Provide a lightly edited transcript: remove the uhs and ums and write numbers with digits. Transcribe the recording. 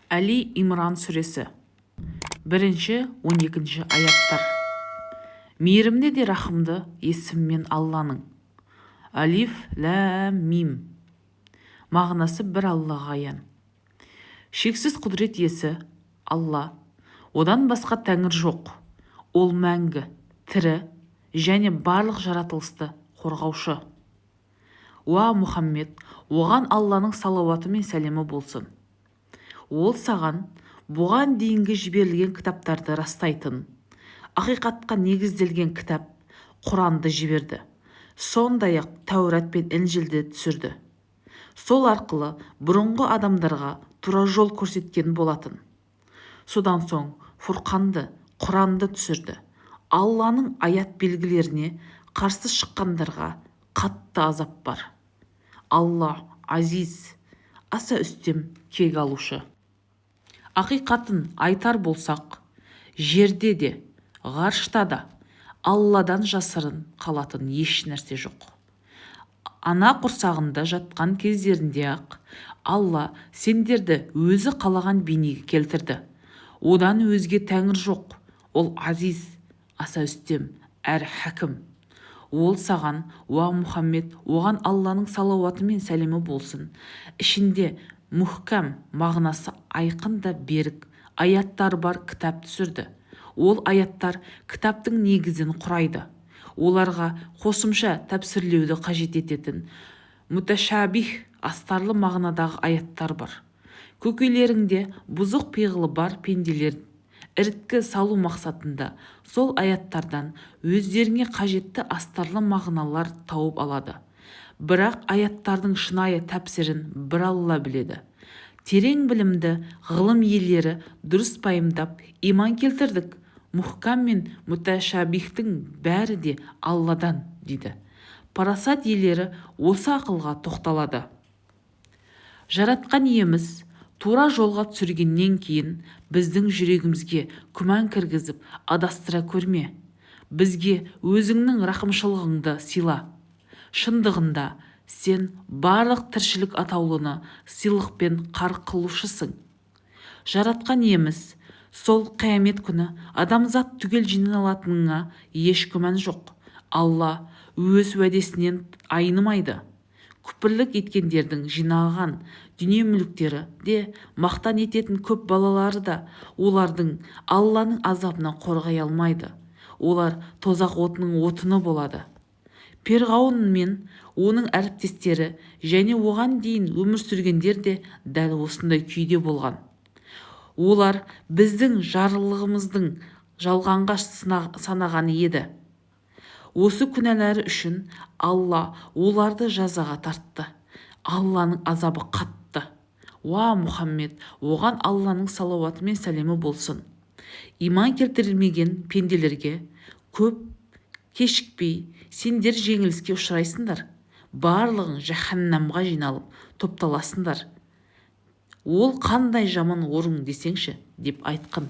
Әли Имран сүресі, бірінші, 12-ші аяттар. Мейірімді де рахымды есіммен Алланың. Алиф, ләм, мим. Мағынасы бір Аллаға аян. Шексіз құдірет иесі Алла. Одан басқа тәңір жоқ. Ол мәңгі, тірі және барлық жаратылысты қорғаушы. Уа Мұхаммед, оған Алланың салауаты мен сәлемі болсын. Ол саған бұған дейінгі жіберілген кітаптарды растайтын, ақиқатқа негізделген кітап, Құранды жіберді. Сондай-ақ Тәурат пен Інжілді түсірді. Сол арқылы бұрынғы адамдарға тура жол көрсеткен болатын. Содан соң Фурқанды, Құранды түсірді. Алланың аят белгілеріне қарсы шыққандарға қатты азап бар. Алла азиз, аса үстем кек алушы. Ақиқатын айтар болсақ, жерде де, ғарышта да Алладан жасырын қалатын еш нәрсе жоқ. Ана құрсағында жатқан кездерінде-ақ Алла сендерді өзі қалаған бейнеге келтірді. Одан өзге тәңір жоқ. Ол азиз, аса үстем, әрі хакім. Ол саған, уа Мұхаммед, оған Алланың салауаты мен сәлемі болсын, ішінде мұхкам, мағынасы айқын да берік аяттар бар кітап түсірді. Ол аяттар кітаптың негізін құрайды. Оларға қосымша тәпсірлеуді қажет ететін муташабих, астарлы мағынадағы аяттар бар. Көкейлерінде бұзық пиғылы бар пенделер іріткі салу мақсатында сол аяттардан өздеріне қажетті астарлы мағыналар тауып алады. Бірақ аяттардың шынайы тәпсірін бір Алла біледі. Терең білімді ғылым иелері дұрыс пайымдап, иман келтірдік, мұхкам мен муташабихтің бәрі де Алладан дейді. Парасат иелері осы ақылға тоқталады. Жаратқан иеміз тура жолға түсіргеннен кейін біздің жүрегімізге күмән кіргізіп адастыра көрме. Бізге өзіңнің рақымшылығыңды сыйла. Шындығында сен барлық тіршілік атаулыны сыйлықпен қарық қылушысың. Жаратқан иеміз, сол қиямет күні адамзат түгел жиналатынына еш күмән жоқ. Алла өз уәдесінен айнымайды. Күпірлік еткендердің жинаған дүние-мүліктері де, мақтан ететін көп балалары да олардың Алланың азабынан қорғай алмайды. Олар тозақ отының отыны болады. Перғауын мен оның әріптестері және оған дейін өмір сүргендер де дәл осындай күйде болған. Олар біздің жарлығымыздың жалғанға санаған еді. Осы күнәлары үшін Алла оларды жазаға тартты. Алланың азабы қатты. Уа Мұхаммед, оған Алланың салауаты мен сәлемі болсын. Иман келтірмеген пенделерге көп кешікпей сендер жеңіліске ұшырайсыңдар. Барлығың жаһаннамға жиналып топталасыңдар. Ол қандай жаман орын десеңші, деп айтқын.